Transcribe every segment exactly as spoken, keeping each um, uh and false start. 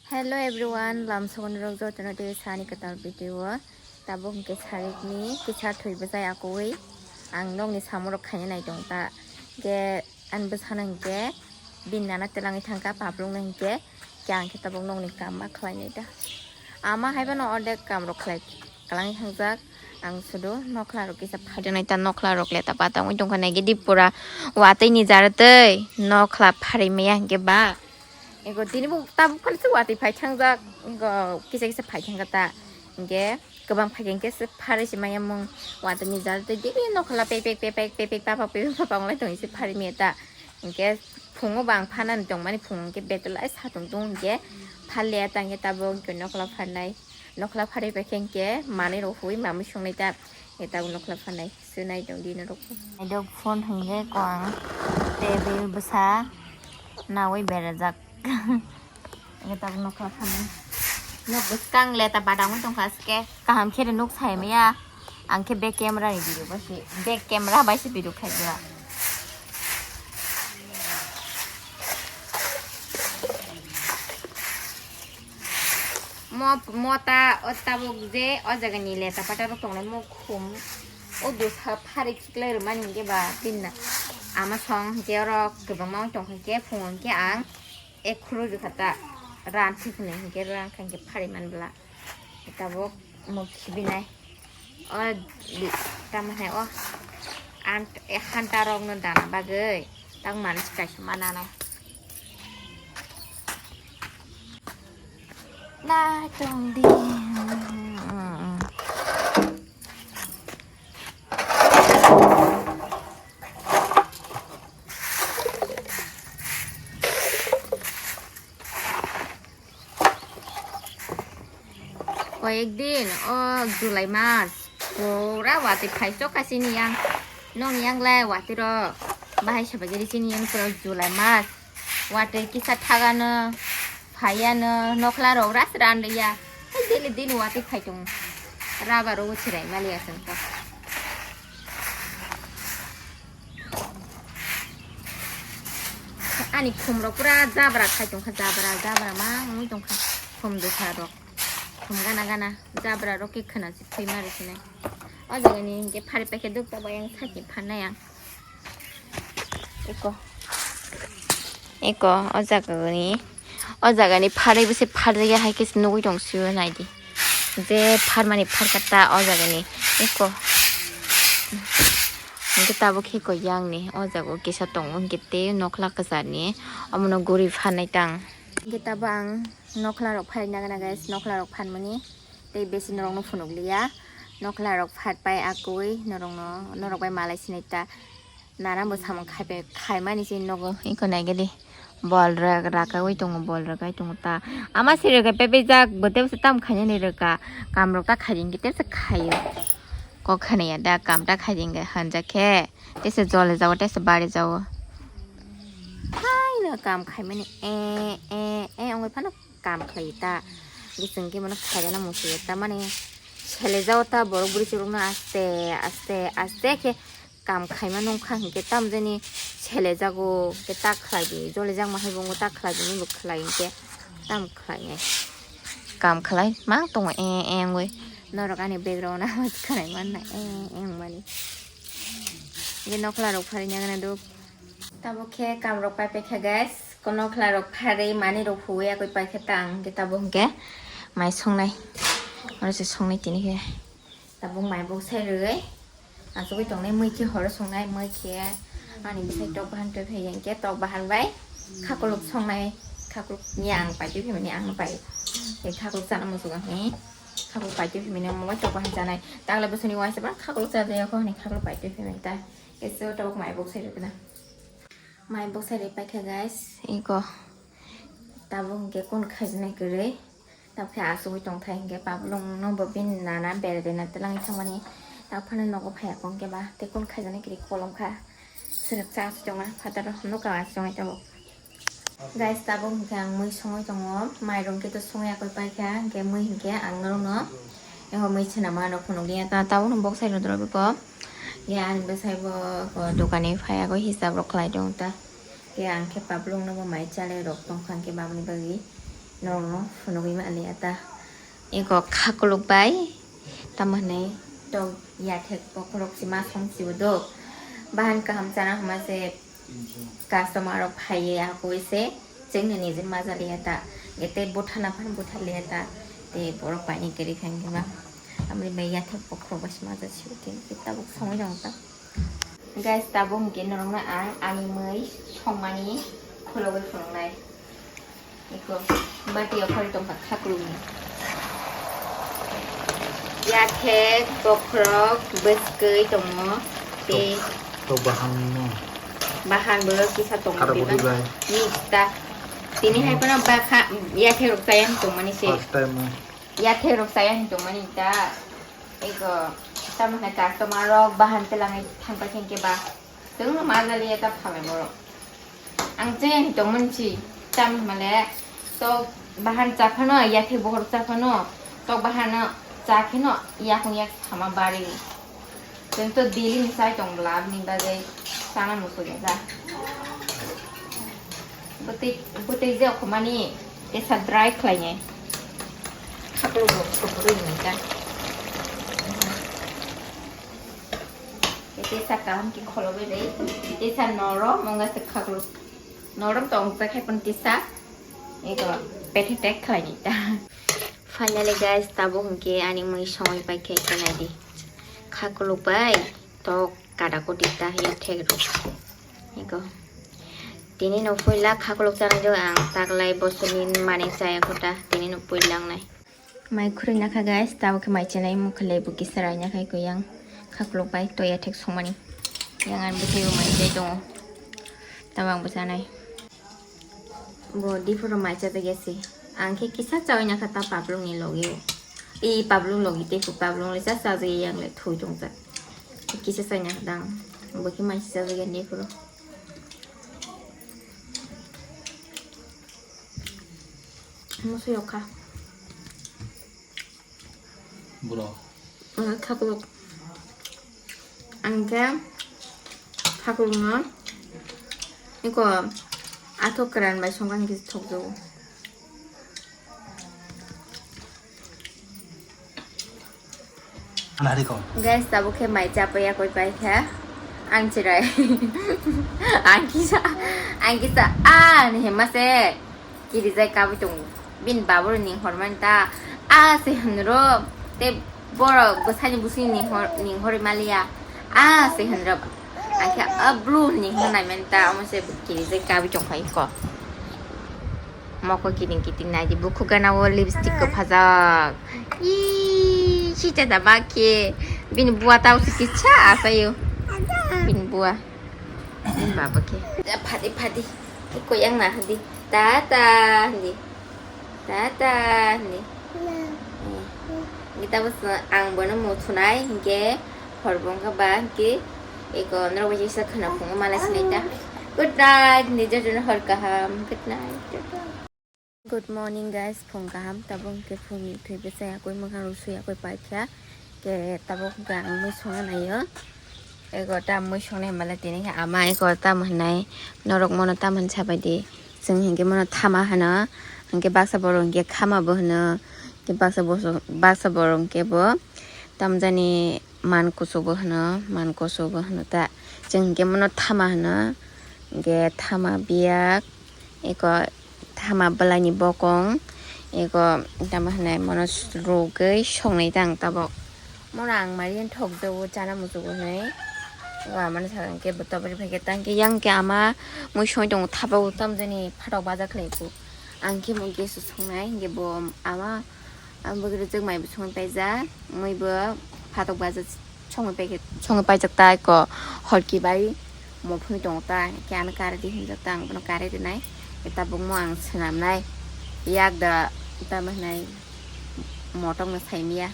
Hello everyone, lamsogon rok jotono tei sani kwtal video o. Tabuk hwnkhe sarikni kisa thwi bwchai akui ang nokni samung rok khaina nai tong ta. Hwnkhe ani bwsano hwnkhe bini nana twlangwi thangkha paplung no hwnkhe, hwnkhe ang khe tabuk nokni kam ma khlai nai ta. Ama hai phano ordek kam rok khlai kwlangwi thangjak. Ang sudu nokhla rok kisa phaijaknai ta, nokhla rok le ta patangwi tongkha nai gidi pura watwi ni jar tei nokhla pharwi maya hwnkhe ba. Ego tini bo tabuk phano se watwi phai thangjak, ego kisa kisa phai thangkha ta. Hwnkhe kwbang phai khe se pharwi se maya mung watwi ni jar tei gidi nokhla pek pek pek pek pek pek papa pek papa wnglai tongwi se pharwi maya ta. Hwnkhe phungo bo ang phanani tongmani phungo hwnkhe betwlai satung tung hwnkhe phalya ta hwnkhe tabuk hwnkhe nokhla pharnai. Nokhla pharwi paikhe hwnkhe manwi rok huwi mamwi songnai ta. Hwnkhe tabuk nokhla pharnai. Swnai tong di norok. Aidok phone hwnkhe ko ang table bwsa nawi berajak. Hwnkhe tabuk nokhla pharnai. Nok bwskang le ta badangwi tongkha aske. Kaham khe nuk sai maya. Ang khe back camera ni video bai se, back camera bai se video khaijak. Mo, mota o tabuk je o jaga ni leta pata rok tongnai mo khum. O bwsa phari khiklai rwmani hwnkhe ba bini ama song hwnkhe oro kwbangma wng tongkha hwnkhe phungo hwnkhe ang ek khuru rwkha ta ran thik hwnwi hwnkhe ran kha hwnkhe phari man bwla. Tabuk mo khibinai o tamo hai o ant-, hanta rok no dana bagwi tak manwi kaisa ma nanai. Nai tong di. Koyek din o July mas pura watwi phai chokha chini yang. Nong yang lai watwi ro bahai sabagiri chini yang pura July mas. Watwi kisa thagano phaiano nokhla rok ras ran ya. Daily din watwi phai tong. Raba ro chirai mali asang to. Ani khum rok pura jabra khai tongkha, jabra, jabra ma wngwi tongkha. Khum dwsa rok, khum gana gana, jabra rok khe khwna se thwi ma rw sinai. O jaga ni hwnkhe phari paikhe duk tabuk yang saki phan nai ang. Eko, eko, o jaga ni, o jaga ni pharwi bwse pharjak ya hai khe se nugwi tong sio nai di. Je pharmani pharkha ta o jaga ni eko. Hwnkhe tabuk khe koi yang ni o jaga o kisa tongo hwnkhe tei nokhla kwchar ni omono guri pharnai tang. Hwnkhe tabuk ang nokhla rok pharwi nagana guys, nokhla rok pharmani tei besi norok no phunuk liya. Nokhla rok pharpai akui norok no, norok bai malai sinai ta. Nana bo samung khaipai, khaimani se nogo, eko naigadi. Bol rok rakaui tongo, bol rok ai tongo ta. Ama siri rok pepe jak, bo tebsa tam khainani rwka. Kam rok ta khaidi hwnkhe tebsa khaio. Kok khaniya da, kam ta khaidi hwnkhe hanja khe. Tebsa jole jago, tebsa bari jago. Haino kam khaimani e, e, e, wngwi phano kam khlai ta. Bising khe bono khairano muchungya ta, mani sele jago ta borok bwrwi chwrwkno aste, aste, aste khe. Kam khaima nungkha hinkhe tamjani selejago, khe ta khlai di, jolijakma hai bo wngwi ta khlai di, nini bo khlai hinkhe tam khlainai. Kam khlai mang tongo e, e wngwi. Norok ani background o awaaz khwnai manna e, e wngmani. Hinkhe nokhla rok pharwi nangna do. Tabuk khe kam rok pai paikha guys. Ko nokhla rok pharwi manwi rok huwi yakwi paikha ta ang hinkhe tabuk hinkhe mai songnai. Oro se songnai tini khe. Tabuk mai bok sai rwgwi achugwi tongnai, mui khe horo songnai, mui khe ani bwsai tok bahan twi phai ya, hinkhe tok bahan bai khakluk songnai, khakluk ni ang pai twi phaimani ang pai, tei khakluk chana muchungo he khakluk pai twi phaimani omo bai tok bahan chanai, takle bwswkni uaisa bang khakluk chajak ya kho hinwi khakluk pai twi phaimani ta, khe tabuk mai bok sai rwgwi na. Mai bwsai rwi paikha guys, eko tabuk hinkhe kun khaijaknai kwrwi, tabuk khe achugwi tongthai hinkhe pablung no bo bini nana berai rwna twlangwi thangmani, tabuk phano nogo phaiya kho hinkhe ba tei kun khaijaknai kwrwi kolom kha, swrwk cha achuk tongma phataro nukha achuk tongo tabuk. Guys, tabuk hinkhe ang mui songwi tongo, mairung khe to songwi yakwi paikha, hinkhe mui hinkhe ang norokno eko mui swnam ma rok phunukliya ta, tabukno bok sai rwdoro bwkho. Khe ani bwsai bo, o, dukani phaiyago hisab rok khlai tongo ta. Khe ang khe pablung no bo mai chalai rok tongkha khe bamni bagwi. Norokno phunugwi manliya ta. Eko khakuluk bai tamo hinwi tok yathek bokhorok se ma song sibo do. Bahan kaham chana hwnma se customer rok phaiwi ahokhe se chwngno nije majaliya ta. Ete butharna phano butharliya ta. Tei borok paini kwrwi kha hinkhe ba. Tamoni bai yathek bokhorok bai se majak sibo khe tabuk songwi tongo ta. Guys, tabuk hinkhe norokno ang ani mui songmani khulogwi phunuknai. Eko bati okhorwi tongkha khaklukni. Yathek, bokhorok, bwskwi tongo. Tei tok, tok bahan no. Bahan bo kisa tongo. Kara bebak budi bai. Mix ta. Tini hai phano bakha yathek rok chaya tongmani se. First time no. Yathek rok chaya tongmani ta. Eko tamo hwnai customer rok bahan telangwi thangpai thangkhe ba. Chwngno majaliya ta phalai borok. Ang chaya hinwi tongmani si, tamo hwnmale tok bahan cha phano, yathek bokhorok cha phano, tok bahan cha kheno yakung yak sama bari. Chwng to daily ni chai tong bwla, aboni bagwi chana muchungya ta. Bwtwi, bwtwi je okhomani tesa dry khlainai. Khakluk rok sobrwi hinwi ta. Tesa kaham khe kholobwi bai. Tesa norom wngkha se khakluk. Norom tong khe phano tesa. Eko pethe tek khlainai ta. Finally guys, tabuk hinkhe ani mui songwi paikhe, eko naidi. Khakluk bai tok kada koti ta yathek rok. Eko. Tini no puila khakluk chanai do ang taklai bosorni manwi chaya kho ta. Tini no puila wngnai. Mai khurui nakha guys, tabuk khe mai chenai mukha lebu kisa rai nakhai kuyang khakluk bai toya thek songmani. Yang ani bwthai bo mai chai tongo. Tabuk ang bwchanai. Bo diporo mai chajak ya se. Ang khe kisa chawi nakha ta pablung ni logi o. I pablung logi tei pablung le cha chajak ya yang le thui tongjak. Kisa chai nakha dang. Bo khe mai chajak ya diporo. Musu yokha. Bro. Ang khakluk. Ang khe khakluk no. Iko athok kwran bai songkha hinkhe thokjago. Guys, tabuk khe mai chapaiya koi pai kha. Ang chirai. Ang kisa, ang kisa, ah, ni hema se. Kirijai kabui tongo. Bini baborok ning hormani ta. Ah, se hwnro. Te borok bwsani bwswi ning hor-, ning horwi maliya. Ah, se hwnro. Ang khe ah, blue ning hwnwi naimani ta. Omo se kirijai kabui tongkha iko. Mokol kiting kiting naidi, bukhuk gana o lipstick kwphajak. Ii, sita da ba khe. Bini bua tao se kisa asayo. Bini bua. Bini baba khe. Phadi, phadi. Iko yang na hadi. Tata hadi. Tata hadi. Kita bos ang bono muthunai hingke. Hor bo wngkha ba hwnkhe eko norok bai kisa khwna phungo mala sinai ta. Good night, hinwi jotono hor kaham. Good night. Good morning guys, phung kaham. Tabuk hwnkhe phungni thwi bwsai yakui mwkhang rw sui yakui paikha. Khe tabuk hwnkhe ang mui songna naio. Eko ta mui songnai hwnbahle tini khe ama eko tamo hwnai norok mono tamo hwn sabaidi. Chwng hinkhe mono thama hwno. Hinkhe baksa borok hinkhe khama bo hwno. Hinkhe baksa bosong, baksa borok hinkhe bo tamjani man kuchuk bo hwno, man kuchuk bo hwno ta. Chwng hinkhe mono thama hwno, hinkhe thama biyak, eko thama bwlaini bokong, eko tamo hwnai mono rwgwi songnai ta ang tabuk. Mono ang mari thokjago chana muchungo hwnwi. Eko amano sakha hinkhe bo tobori phaikhe tangkhe yang khe ama mui songwi tongo thapao tamjani phatok baja khlai kho. Ang khe bo gas o songnai hinkhe bo ama. Ang bo rijak mai bo songwi paijak, mui bo phatok baja songwi paikhe, songwi paijak ta eko horki bai mo phunui tongo ta, khe ano kare di hinjak ta, ang bono kare rinai, khe tabuk mo ang swnamnai, yak da tamo hinai motokno saimya,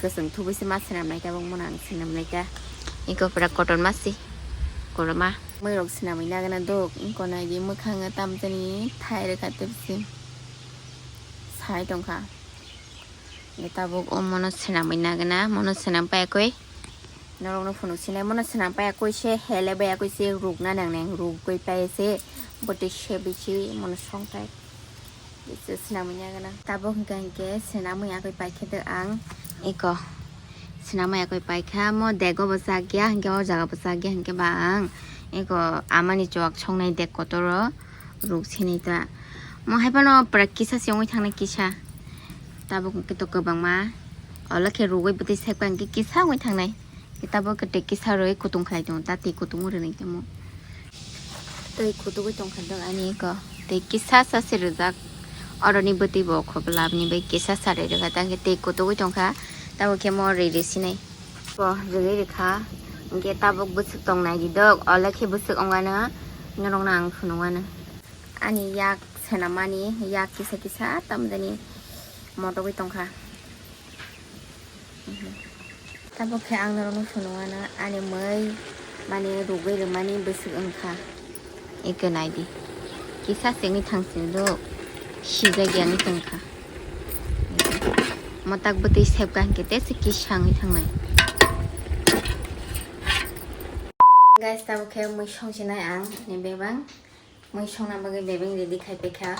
kwchwng thubui se ma swnamnai, tabuk mono ang swnamnai ta, eko pura kotorma se, kotorma. Mui rok swnamwi nagana dok, wngkha nai di mwkhang tamjani thai rwkha tei bisi sai tongkha. Tabuk o mono swnamwi nagana, mono swnam paiya koi. Norokno phunuk sinai, mono swnam paiya koi se, hele baiya koi se, rukna nangnai, rukgwi paiya se, bwtwi se bisi mono songthai. Swnamwi ya gana. Tabuk hwnkhe hwnkhe swnamwi yakwi paikhe de ang. Eko. Swnamwi yakwi paikha mo dego bo chakya hwnkhe o jaga bo chakya hwnkhe ba ang. Eko amani chwk songnai dek kotoro ruk sinai ta. Mo hai phano pura kisa se wngwi thangnai kisa. Tabuk hwnkhe to kwbangma. Ola khe rugwi bwtwi sekba hwnkhe kisa wngwi thangnai. Tabuk khe tei kisa rwi kutung khlai tongo, ta tei kutung rwnai tamo. Tei kutugwi tongkha dok ani eko. Tei kisa sa se rijak. Oroni bwtwi bo khobla bini bai kisa sa rwi rwkha, ta khe tei kutugwi tongkha. Tabuk khe mo rwi rwi sinai. Bo rwi rwkha. Hwnkhe tabuk bwswk tongnai di dok. Ola khe bwswk ongano norokno ang phunukgano. Ani yak swnamani, yak kisa kisa tamjani motogwi tongkha. Tabuk khe ang norokno phunukgano ani mui mane rugwi rwmani bwswk wngkha. Eko naidi. Kisa se wngwi thang sini do sijak ya wngwi tongkha. Motak bwtwi sepka hwnkhe tei se kisa wngwi thangnai. Guys, tabuk khe mui songsinai ang ni bebang. Mui songna bagwi bebeng ready khai paikha.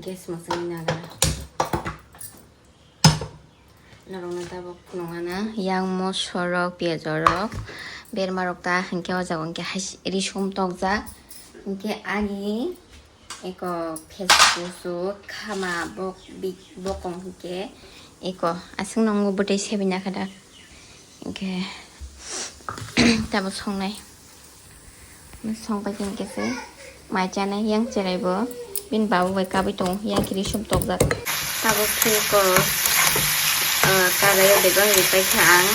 Gas mwswngwi nagra. Norokno tabuk phunukgana yang mosorok, piyajorok, bermarok ta hwnkhe o jaga hwnkhe hai risum tokjak. Hwnkhe ani eko phes kusu khama bok bik bokong hwnkhe eko aswk nongo bwtwi sebi nakha da. Hwnkhe tabuk songnai. Song pai khe hwnkhe se mai chanai yang cherai bo. Bini babu bai kabui tongo, yang kiri sum tokjak. Tabuk khe ko, ah, karai o bebak ri pai kha ang.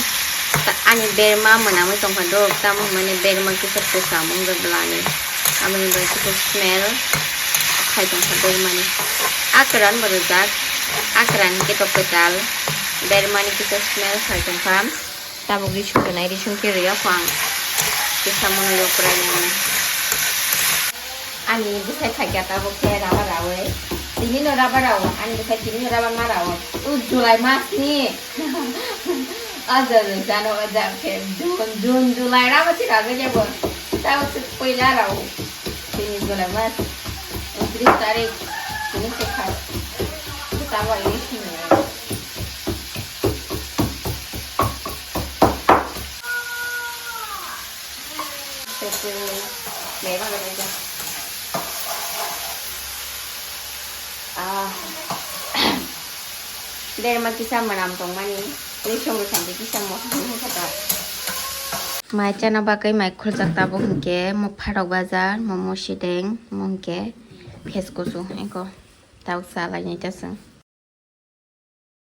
Ta-, ani berma mwnamwi tongkha do, tamo hwnmani berma kisa kwcham wngjak bwlani. Aboni bai kisa smell khai tongkha bermani. Akran bo rijak, akran khe to kwtal, bermani kisa smell khai tongkha. Tabuk risum rwnai, risum khe rwya kho ang. Kisa mono yok kwrai nai. Ani bwsai phaikha tabuk khe raba rawi. Tini no raba rawo, ani bwsai tini no raba ma rawo. O July mas ni. Aja, aja, jano, aja, khe June, June, July raba si raja jabo. Tabuk se poila rawo. Tini July mas. Untris tarik. Tini se kha. Tabuk ini sini. Tete, meba gana ja. Ah. Derma kisa manam tongmani, ni songo sambe kisa mo kata. Mai chana bagwi mai khurjak tabuk hwnkhe, mo pharok bajar, mo musideng, mo hwnkhe phes kusu, eko tabuk sa lainai ta chwng.